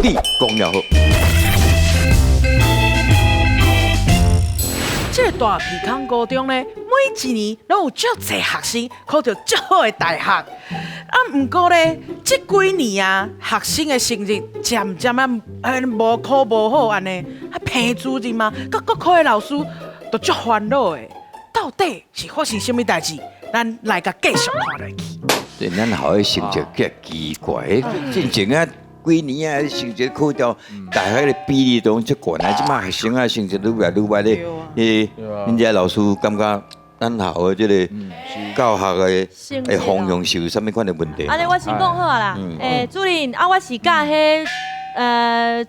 語講了好。這個大埤空高中呢，每一年攏有足濟學生考著足好的大學。啊，毋過咧，這幾年啊，學生的成績漸漸啊，無考無好按呢，啊，彭主任啊，佮各科的老師都足煩惱的。到底是發生啥物代誌？咱來共繼續看落去。對，咱學校的成績較奇怪，進前啊幾年啊，成績考著大學的比例都足懸啊，這擺學生啊成績愈來愈歹咧。欸，恁這老師感覺咱學校的這個教學的的方向是有啥物款的問題？按呢我先講好啊啦。欸，主任啊，我是教彼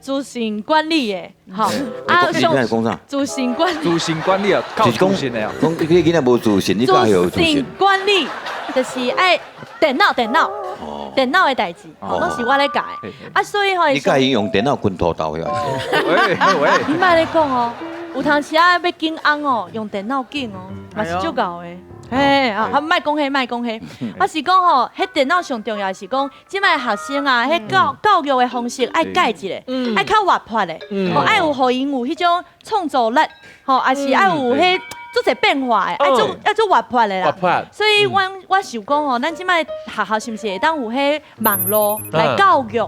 資訊管理的，吼。啊，你講啥？資訊管理。資訊管理啊，靠資訊的啊。講你囡仔無自信，你教有自信。資訊管理就是愛電腦，電腦，電腦的代誌，攏是我咧教的。啊，所以吼，你教𪜶用電腦滾土豆遐？喂喂，你莫咧講哦，有當時啊欲揀尪哦，用電腦揀哦，嘛是足𠢕的。嘿，啊，莫講彼，莫講彼，我是講吼，彼電腦上重要是講，這擺學生啊，彼教教育的方式愛改一下，愛較活潑的，吼，愛有予𪜶有彼種創造力，吼，抑是愛有彼足濟變化的，愛足愛足活潑的啦。所以阮我想講吼，咱這擺學校是毋是會當有彼網路來教育？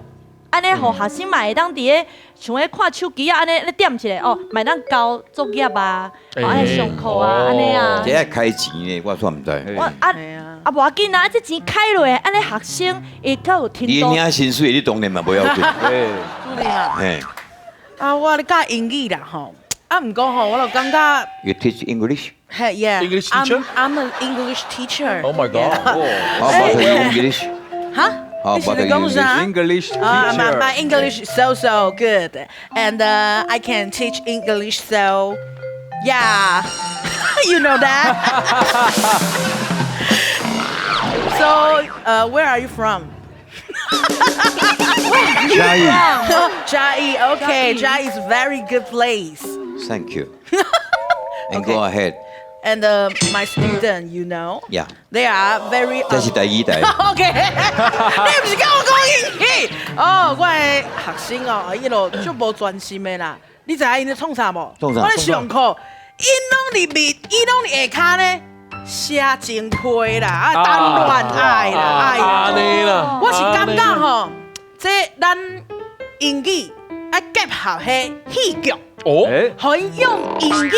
按呢，予學生嘛會當佇咧像咧看手機啊，按呢咧點一下哦，嘛會當交作業啊，按呢上課啊，按呢啊。這愛開錢的，我煞毋知。我啊啊無要緊啊，這錢開落，按呢學生會較有程度。你領薪水，你當然嘛無要緊。主任啊。啊，我咧教英語啦吼，啊，毋過吼，我就感覺。 You teach English? Hey, yeah. English teacher? I'm an English teacher. Oh my God. How about English? 哈？你是咧講啥？English teacher. My English so so good, and I can teach English so, yeah, you know that. So, where are you from? 嘉義。嘉義，Okay, 嘉義 is very good place. Thank you. And go ahead. And my student, you know, Yeah. they are very. 這是第二題。 OK，你毋是叫我講英語？哦，我的學生哦，伊就足無專心的啦。你知影𪜶咧創啥無？創啥？我咧上課，𪜶攏佇面，𪜶攏佇下跤咧寫情批啦，啊，談戀愛啦，哎呀，我是感覺吼，這咱英語愛結合彼戲劇，哦，予𪜶用英語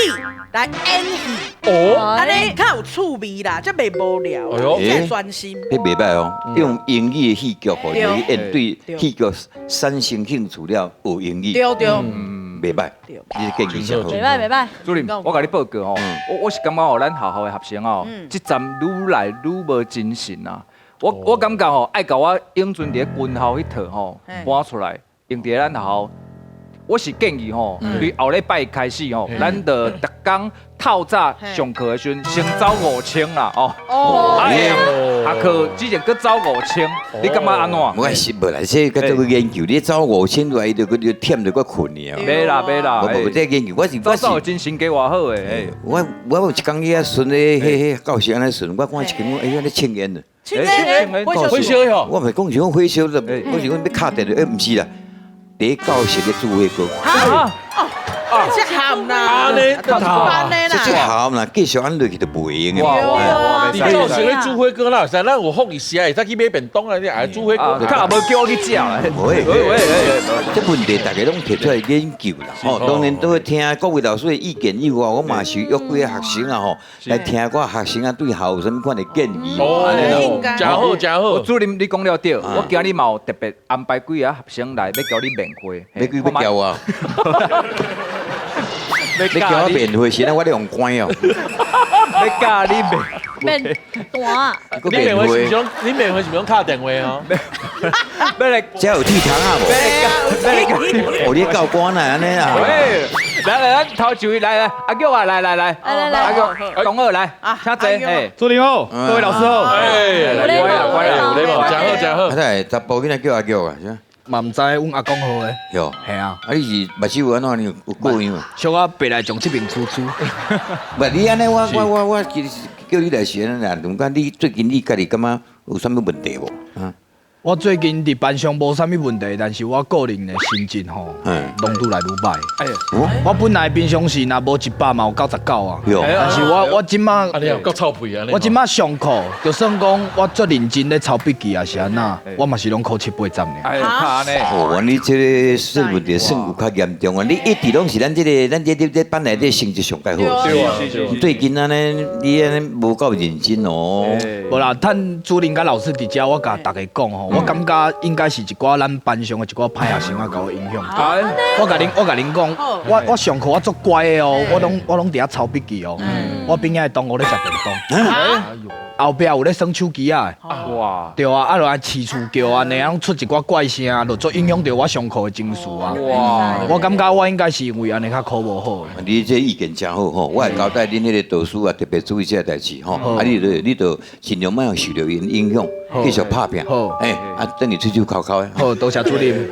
來演戲，哦，按呢較有趣味啦，才袂無聊，才會專心。彼袂䆀哦，用英語的戲劇，予𪜶演對戲劇產生興趣了，學英語。對對，袂䆀，你建議真好。袂䆀袂䆀。主任，我共你報告吼，我是感覺哦，咱學校的學生哦，這陣愈來愈無精神啊。我感覺吼，愛共我永春佇咧軍校彼套吼搬出來，用佇咧咱學校。我是建議吼，對後禮拜開始吼，咱就逐工透早上課的時陣，先走5000啦，哦。哦。下課之前閣走五千，你感覺按怎？我是無啦，這閣做研究，你走五千來，伊就閣就忝就閣睏去啊。袂啦袂啦，無無這研究，我是我是精神計偌好的。我有一工去遐巡咧，彼彼教室按呢巡，我看一間，哎呀咧抽菸呢。抽菸，火燒喲。我毋是講是講火燒，我是講欲敲電話，欸，毋是啦。佇教室咧煮火鍋。哈？哦，這鹹啦，這這這鹹啦，繼續按落去就袂用的。你教室咧煮火鍋啦，會使咱有福利社，會使去買便當啊，你愛煮火鍋，較無叫我去食。喂喂喂，這問題大家攏提出來研究啦。吼，當然都會聽各位老師的意見以外，我嘛是約幾個學生啊吼，來聽我學生啊對校有啥物款的建議。哦，真好真好。主任，你講了對，我今日嘛有特別安排幾個學生來，欲共你面會。欲欲叫我？你叫我面會時，我咧用關哦。欲共你面面單。你面會是毋是用？你面會是毋是用敲電話哦？欲來，這有鐵窗啊無？哦，你教官啊，按呢啊？喂，來來，咱頭一位來來，阿玉啊，來來來，來來來，阿玉，同學來，請坐。哎，主任好，各位老師好。哎，乖啦乖啦，有禮貌，真好真好。啊，這查埔囡仔叫阿玉啊？嘛毋知，阮阿公號的。喲，係啊。啊，你是目睭有按怎？你有過樣啊？小可白內障這邊粗粗。無，你按呢？我我我我其實叫你來是按呢啦，毋過你最近你家己感覺有啥物問題無？啊？我最近佇班上無啥物問題，但是我個人的成績吼，攏愈來愈歹。我本來平常時若無100嘛有99啊，但是我這馬，啊你有夠臭屁啊！我這馬上課，就算講我足認真咧抄筆記也是按怎，我嘛是攏考七八十爾。哎，按呢。哦，你這個算問題算有較嚴重啊！你一直攏是咱這個咱這這班內底成績上蓋好。對啊，最近按呢，你按呢無夠認真哦。無啦，趁主任佮老師佇遮，我共大家講吼，我感覺應該是一寡咱班上的一寡歹學生啊，共我影響。我共恁講，我上課我足乖的哦，我攏佇遐抄筆記哦。我邊仔的同學咧食便當，後壁有咧耍手機仔的。哇！對啊，啊就按飼厝叫按呢，攏出一寡怪聲，就足影響著我上課的情緒啊。哇！我感覺我應該是因為按呢較考無好。你這意見真好吼，我會交代恁彼個導師啊，特別注意這個代誌吼。啊，你就盡量莫受著𪜶影響，繼續拍拚。好，哎，啊，等你喙手摳摳的。好，多謝主任。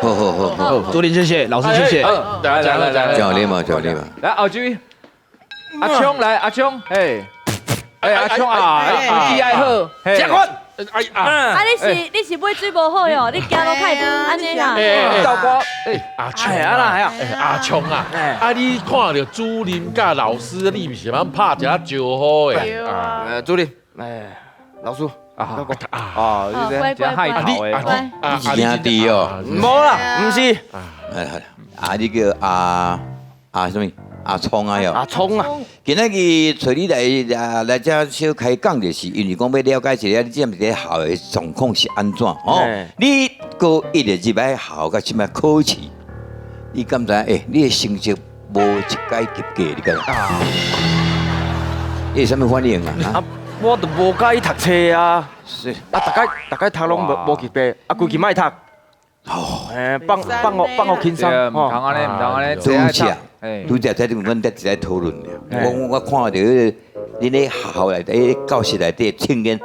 好好好好，主任謝謝，老師謝謝。來來來來，教練嘛，教練嘛。來後一位，阿聰來，阿聰，哎，哎阿聰啊，記愛好，結婚。哎啊！啊，你是買水無好喲，你行路較會按呢啦。豆瓜，哎，阿聰啊啦，阿聰啊，啊你看著主任佮老師，你毋是通拍一下招呼的？啊，主任，哎，老師。啊啊！乖乖乖，你是兄弟哦？無啦，毋是。啊，你叫阿阿啥物？阿聰啊喲。阿聰啊！今仔日揣你來啊來遮小開講，就是因為講欲了解一下你這佇咧學校的狀況是按怎吼？你高一的入來學校，到這擺考試，你敢知影？欸，你的成績無一擺及格，你敢知？你有啥物反應啊？我就無佮意讀冊啊，啊，逐擺讀攏無及格，啊，規氣莫讀。哦，放放予放予輕鬆，毋通按呢，毋通按呢。拄則，拄則在阮在一咧討論我看著恁咧學校內底教室內底青年，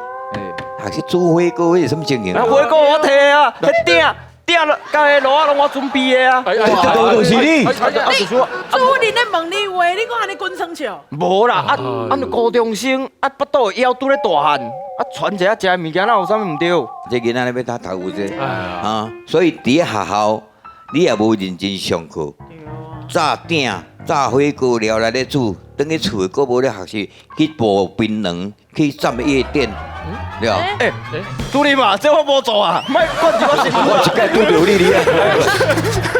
學生煮火鍋，彼是啥物情形？火鍋我提啊，彼鼎鼎了，佮彼爐仔攏我準備的啊。都是你。主任咧問你話，你閣按呢滾床笑？無啦，啊啊！高中生啊，腹肚會枵，拄咧大漢，啊，傳一下食的物件，哪有啥物毋對？這囡仔咧欲打頭有這啊，所以佇咧學校，你也無認真上課，炸鼎、炸火鍋料來咧煮，轉去厝閣無咧學習，去剝檳榔，去站夜店，對吧？欸，主任嘛，這我無做啊，莫管這我是。我一擺拄著你你啊！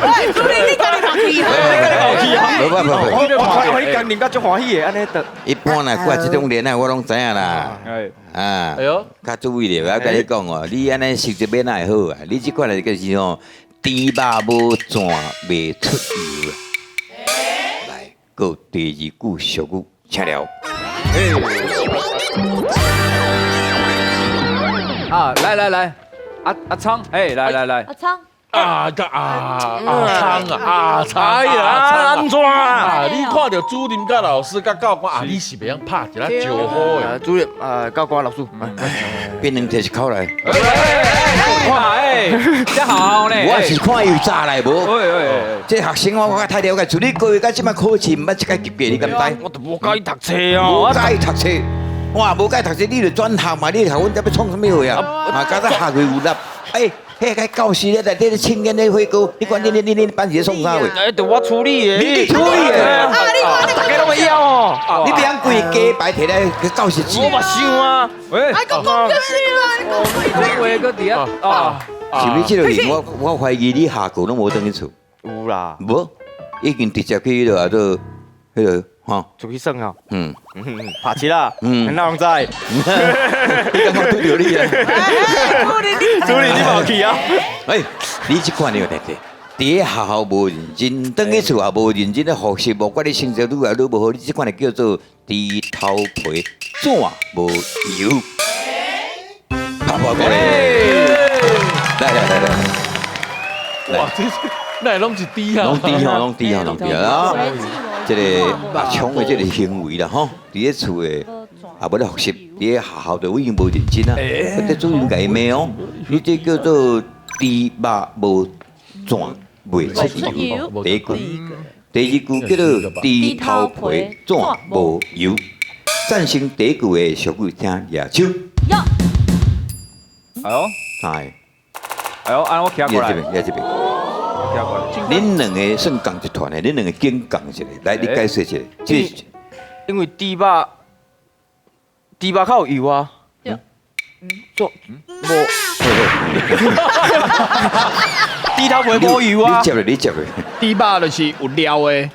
喂，主任，你家己放屁啊！你家己放屁啊！無無無，我你講人家足歡喜的，按呢就。一般啦，看這種戀愛我攏知影啦。啊，哎喲，較注意咧，我共你講哦，你按呢成績欲哪會好啊？你這款來就是吼，豬肉無轉袂出油啊。來，閣第二句俗語，請了。啊，來來來，阿阿聰，哎，來來來，阿聰。啊啊阿聰啊阿聰，哎呀，按怎啊？你看著主任佮老師佮教官啊，你是袂曉拍一下招呼的。主任啊，教官老師，檳榔提一口來。哇，哎，這好呢。我是看伊有早來無？這學生我較太了解，自你過去到這擺考試，毋捌這擺及格，你敢知？我就無佮意讀冊啊，無佮意讀冊。哇，無佮意讀冊，你就轉學嘛？你學阮遮欲創啥物貨啊？啊，敢若學會有力，哎。彼个教室咧內底咧清煙咧火鍋，你管恁班是咧創啥貨？哎，就我處理的。你處理的。啊，你大家攏會曉哦。你袂曉規雞排提來去教室煮。我嘛想啊。喂。哎，講講什麼啊？你講講話閣佇遐啊？是毋是這個？我懷疑你下課攏無轉去厝。有啦。無，已經直接去彼落啊做彼個吼。出去耍啊。嗯。拍七啦。嗯。哪攏知？你感覺拄著你啊？主任，你嘛有去啊？哎，你這款有代誌，佇咧學校無認真，轉去厝也無認真咧復習，無管你成績愈來愈無好，你這款就叫做豬頭皮紙無油。拍破過來，來來來來，哇，這那攏是豬啊，攏豬吼，攏豬吼，攏豬啊！這個阿聰的這個行為啦，吼，佇咧厝的也無咧復習，佇咧學校就已經無認真啊。這主任共伊罵哦，你這叫做豬肉無轉袂出油。第一句，第二句叫做豬頭皮紙無油。贊成第一句的俗語，請舉手。哎呦，三个。哎呦，按我徛過來，你這邊，你這邊。徛過來。恁兩个算仝一團的，恁兩个景仝一个，來，你解釋一下。這因為豬肉，豬肉較有油啊。對。做無。豬頭皮無油啊。你接咧，你接咧。豬肉就是有料的，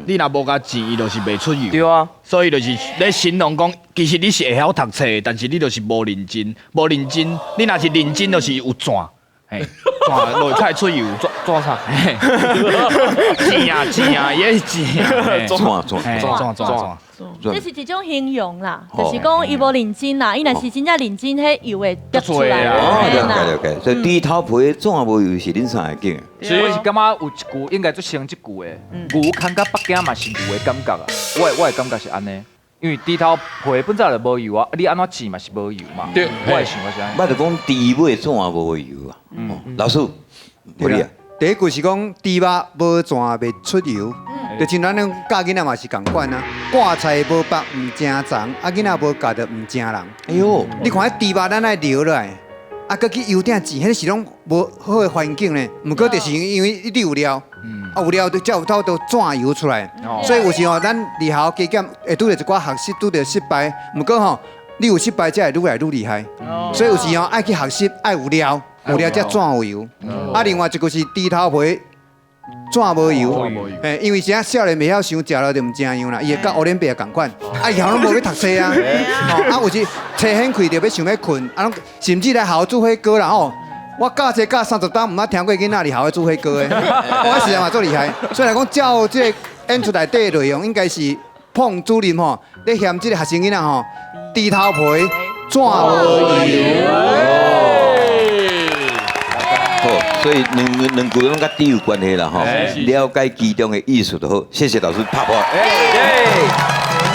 你若無共煎，伊就是袂出油。對啊。所以就是咧形容講，其實你是會曉讀冊，但是你就是無認真，無認真。你若是認真，就是有賺。嘿，賺落菜出油，賺啥？錢啊錢啊，也是錢啊。賺賺賺賺賺。這是一種形容啦，就是講伊無認真啦，伊若是真正認真，彼油會滴出來。哦，了解了解。所以豬頭皮怎無油是恁三個景？是，我是感覺有一句應該做先這句的，牛牽到北京嘛是牛的感覺啊。我的感覺是按呢，因為豬頭皮本來就無油啊，你按怎煎嘛是無油嘛。對，我會想我是按呢。捌就講豬尾怎無油啊？老師，無你啊。第一句是講豬肉無湠袂出油，就像咱咧教囡仔嘛是仝款啊。掛菜無縛毋成叢，啊囡仔無教著毋成人。哎喲，你看彼豬肉咱愛留落來，啊，閣去油鼎煎，彼是攏無好的環境呢。毋過就是因為你有料，啊有料就才有透都湠油出來。所以有時吼，咱佇學校加減會拄著一寡學習拄著失敗，毋過吼，你有失敗才會愈來愈厲害。所以有時吼愛去學習，愛有料。有料才湠有油，啊，另外一個是豬頭皮湠無油，嘿，因為啥少年袂曉想食了就毋成樣啦，伊會佮烏輪伯仝款，啊，以後攏無欲讀冊啊，吼，啊，有時冊掀開就欲想欲睏，啊，攏甚至來學校煮火鍋啦吼，我教冊教30冬，毋捌聽過囡仔佇學校煮火鍋的，我實在嘛足厲害，所以來講，照這個演出內底的內容，應該是碰主任吼，咧嫌這個學生囡仔吼，豬頭皮湠無油。好，所以兩兩句攏佮豬有關係啦，吼，了解其中的意思就好。謝謝老師拍破。